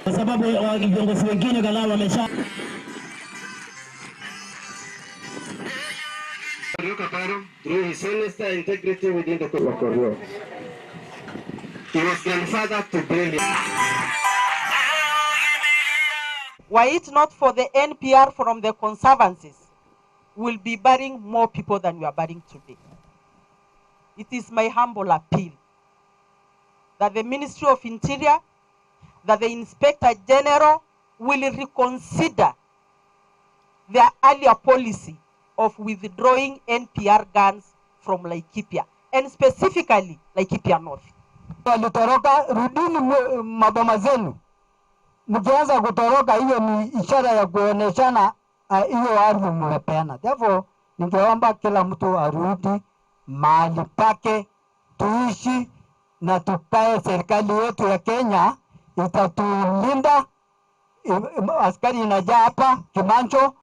Kwa sababu viongozi wengine kadhaa wamesha Through his honesty and integrity within the Korea. He was grandfather to brilliant. Were it not for the NPR from the conservancies, we'll be burying more people than we are burying today. It is my humble appeal that the Ministry of Interior, that the Inspector General will reconsider their earlier policy of withdrawing NPR guns from Laikipia, and specifically Laikipia North. Walitoroka, rudini maboma zenu. Mkianza kutoroka, hiyo ni ishara ya kuoneshana hiyo ardhi mmepeana. Therefore, ningeomba kila mtu arudi mahali pake, tuishi na tukae. Serikali yetu ya Kenya itatulinda. Askari inajaa hapa Kimancho.